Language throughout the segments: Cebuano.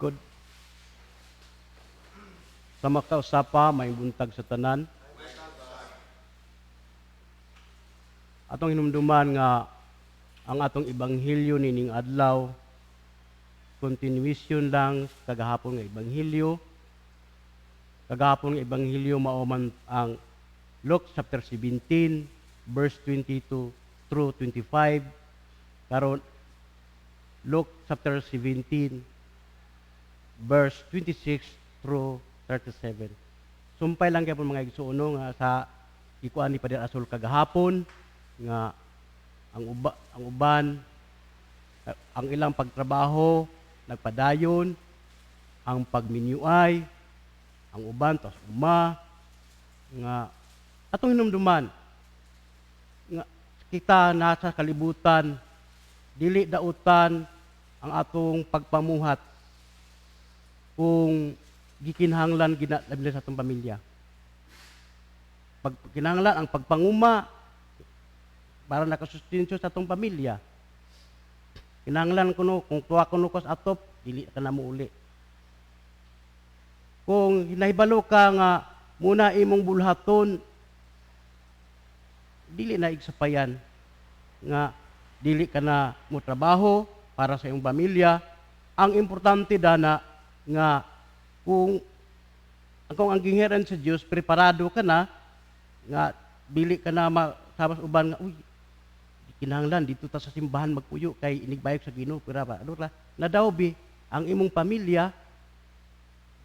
Good. Sa makausapa, may buntag sa tanan. Atong hinumduman nga ang atong ebanghelyo nining adlaw, continuation lang kagahapon nga ebanghelyo. Kagahapon nga ebanghelyo mao man ang Luke chapter 17 verse 22 through 25. Karon, Luke chapter 17 verse 26 through 37. Sumpay lang gyapon, mga igsuon, nga sa ikuan ni Pader Asol kagahapon nga ang uban, ang ilang pagtrabaho nagpadayon, ang pagminyuay, ang uban tos uma, nga atong hinumduman nga kita nasa kalibutan, dili dautan ang atong pagpamuhat kung gikinahanglan gina labi na sa atong pamilya. Pag kinahanglan ang pagpanguma para nakasustensyo sa atong pamilya. Kinahanglan kuno kung tuwa kuno kas atop, dili ka na muuli. Kung nahibalo ka nga muna imong bulhaton, dili na igsapayan nga dili ka na mo trabaho para sa imong pamilya. Ang importante dana nga kung ang ginghiran sa Dios, preparado ka na nga dili ka na sama sa uban nga, "Uy, kinahanglan dito ta sa simbahan magpuyo kay inigbayog sa Ginoo," pero ba ano ra na daw bi ang imong pamilya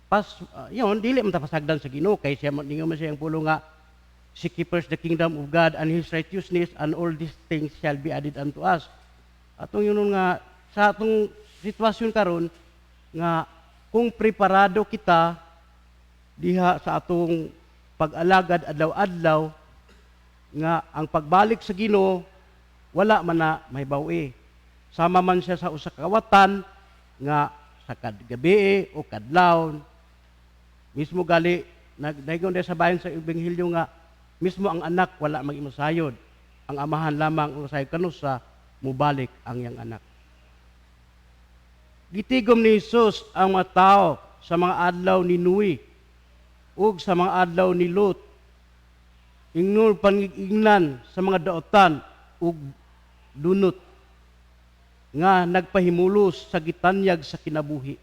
pas yon, dili man ta pasagdan sa Ginoo kay siya ningon man siyang pulong nga, "Seek ye first the kingdom of God and His righteousness, and all these things shall be added unto us." Atong yun nga sa atong sitwasyon karon nga kung preparado kita diha sa atong pag-alagad adlaw-adlaw nga ang pagbalik sa Ginoo wala man na mahibaw-i. Sama man siya sa usa ka kawatan nga sa gabi o kadlawon. Mismo gali nagdayon sa bahin sa ebanghelyo nga mismo ang anak wala mag-imasayod. Ang amahan lamang ang sayod kanusa mubalik ang iyang anak. Gitigom ni Jesus ang mga tao sa mga adlaw ni Noe ug sa mga adlaw ni Lot. Ingon pangigingnan sa mga daotan ug dunot nga nagpahimulos sa gitanyag sa kinabuhi.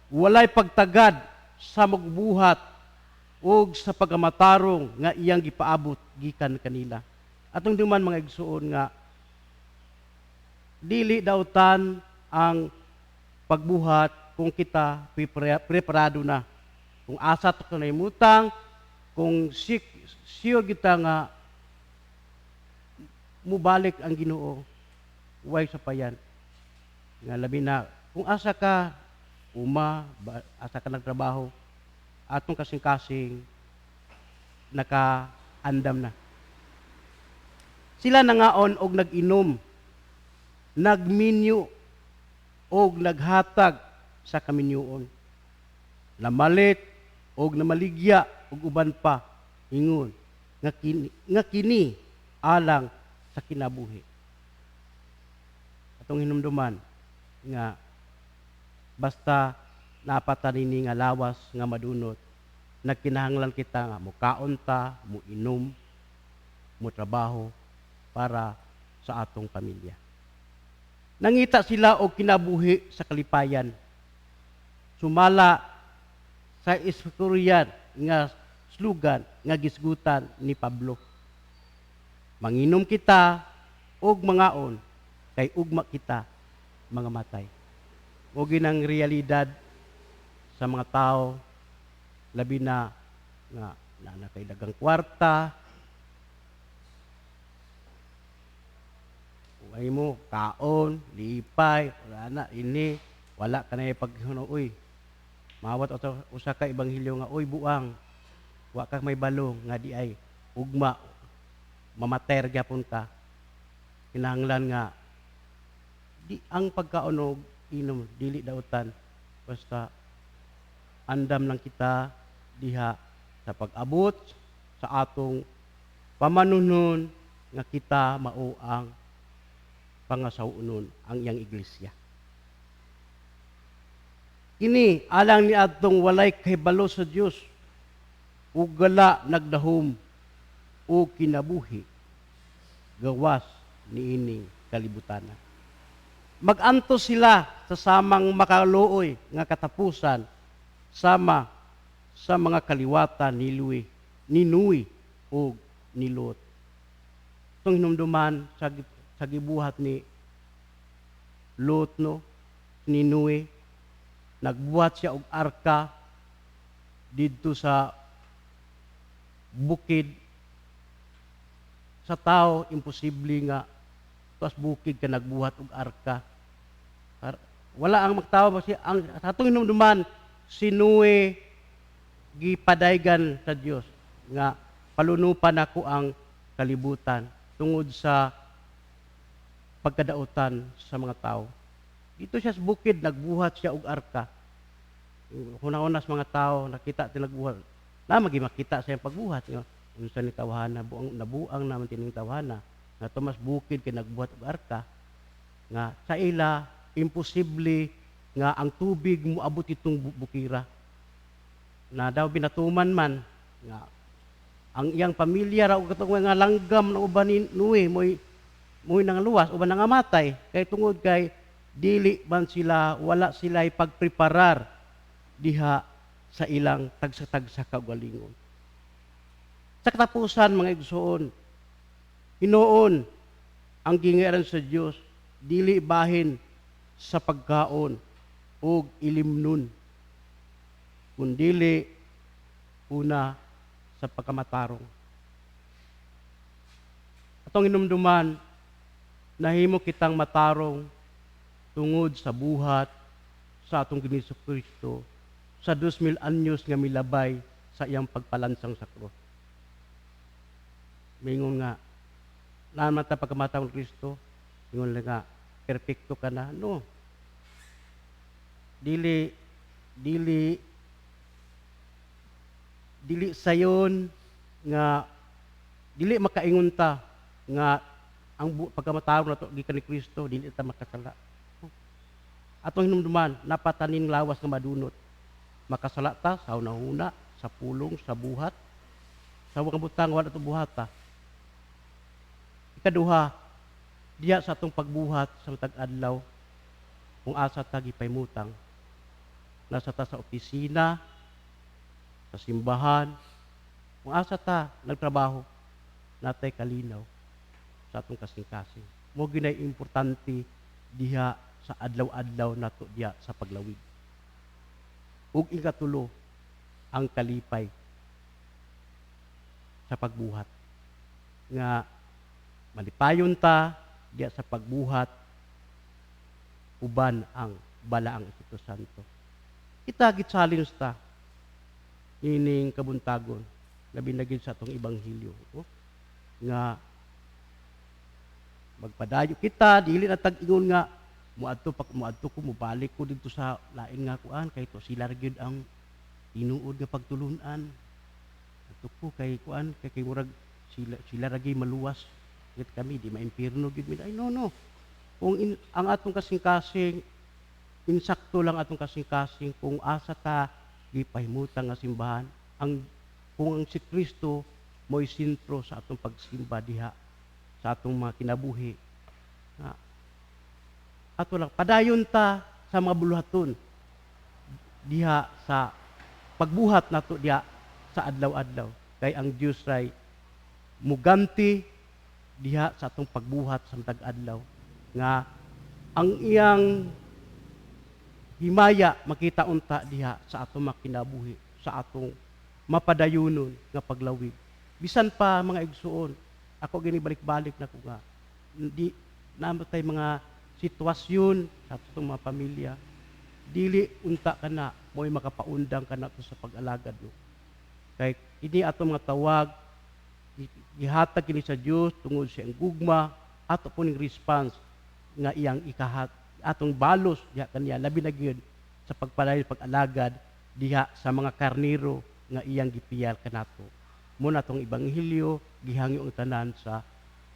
Walay pagtagad sa magbuhat ug sa pagkamatarong nga iyang gipaabot gikan kanila. Atong duman, mga igsuon, nga dili dautan ang pagbuhat kung kita preparado na. Kung asa to na imutang, kung sure kita nga mubalik ang Ginoo, way sapayan. Nga labi na kung asa ka uma, asa ka nagtrabaho, atong kasing-kasing naka-andam na. Sila nangaon og nag-inom, nagminyo og naghatag sa kaminyuon. Namalit og namaligya og uban pa, ingon nga kini alang sa kinabuhi. Atong hinumduman nga basta napata nini nga lawas nga madunot, nagkinahanglan kita nga mukaon ta, muinom, mo trabaho para sa atong pamilya. Nangita sila og kinabuhi sa kalipayan. Sumala sa Epicurean nga slogan nga gisgutan ni Pablo. "Manginom kita og mangaon kay ugma kita mga matay." O ginang realidad sa mga tao, labi na nga na kay dagang kwarta, ay mo kaon, lipay, wala na ini, wala ka na pag uy. Mawat usa ka ebanghelyo nga, "Uy buang, wa ka may balo nga di ay ugma mamater gyapon ka." Kinahanglan nga di ang pagkaon og inom dili dautan basta andam lang kita diha sa pag-abot sa atong pamanunon nga kita mao ang pangasawunon ang iyang iglesia. Kini alang ni adtong walay kahibalo sa Dios ug gala nagdahom o kinabuhi gawas niining kalibutana. Magantos sila sa samang makaluoy nga katapusan sama sa mga kaliwatan ni Lui, ni Nui ug ni Lot. Itong hinumduman sa gibuhat ni Lot, no, ni Noe, nagbuhat siya og arka didto sa bukid. Sa tao, imposible nga tuas bukid ka nagbuhat og arka. Wala ang magtawo kasi ang sa atong hinumduman, si Noe gipadaygan sa Dios nga palunupan ako ang kalibutan tungod sa pagkadautan sa mga tao. Dito siya sa bukid, nagbuhat siya og arka. Una-una sa mga tao, nakita tinagbuhat. Na magi makita sa iyang pagbuhat nga unsa ni tawhana, buang nabuang naman tining tawhana nga tumas bukid kay nagbuhat og arka, nga sa ila imposible nga ang tubig moabot itong bukira. Na daw binatuman man nga ang iyang pamilya ra og katong nga langgam na uban ni Noe mo'y nangaluwas, uban nangamatay, kay tungod kay dili man sila, wala sila pagpreparar diha sa ilang tagsa-tagsa kaugalingon. Sa katapusan, mga igsoon, hinuon ang gingiran sa Dios dili bahin sa pagkaon ug ilimnon, kundili una sa pagkamatarong. Atong hinumduman, nahimo kitang matarong tungod sa buhat sa atong Ginoong Kristo sa 2000 anyos nga milabay sa iyang pagpalansang sa krus. Mingon nga, naman ta pagkamatarong Kristo, ingon lang nga, perpekto ka na. No. Dili sayon nga dili makaingon ta nga ang pagkamatarong nato gikan ni Kristo, dili ta makasala. Atong hinumduman, napataning lawas nga madunot. Makasala ta sa hunahuna, sa pulong, sa buhat, sa mga butang wala ato buhata. Ikaduha, diya sa atong pagbuhat sa matag adlaw, kung asa ta gipahimutang, nasa ta sa opisina, sa simbahan, kung asa ta nagtrabaho, natay kalinaw sa atong kasing-kasing. Mo ginay importante diha sa adlaw-adlaw nato diha sa paglawig. Ug ikatulo, ang kalipay sa pagbuhat. Nga malipayon ta diha sa pagbuhat uban ang balaang Espiritu Santo. Kita gi-challenge ta ining kabuntagon, labi na gid sa atong ebanghelyo, no? Nga magpadayo kita, dili na tag-ingon nga muadto pa, muadto ko, mubalik ko didto sa lain nga kuan kay to sila ra gyud ang tinuod nga pagtulunan. Adto ko kay kuan kay murag sila ra gyud maluwas gid, kami di maimpierno gyud mi. Ay, no. Kung ang atong kasing-kasing, insakto lang atong kasing-kasing, kung asa ta gipahimutang nga simbahan, ang kung ang si Kristo mo'y sentro sa atong pagsimba diha sa atong mga kinabuhi, nga ato lang padayon ta sa mga buluhaton diha sa pagbuhat nato diha sa adlaw-adlaw, kay ang Dios ray muganti diha sa atong pagbuhat sa matag adlaw, nga ang iyang himaya makita unta diha sa atong mga kinabuhi, sa atong mapadayunon nga paglawig. Bisan pa, mga igsuon, ako gini balik-balik na ko nga di namatay mga sitwasyon sa atong mga pamilya, dili unta kana mo'y makapaundang kana sa pag-alagad, no? Kay ini atong mga tawag, gihatag kini sa Dios tungod sa iyang gugma. Ato po ning response nga iyang ikahat atong balos diha kaniya, labi na gyud sa pagpadayon pag-alagad diha sa mga karniro nga iyang gipiyal kanato. Mo na atong ebanghelyo, gihangyo ang tanan sa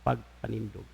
pagpanindog.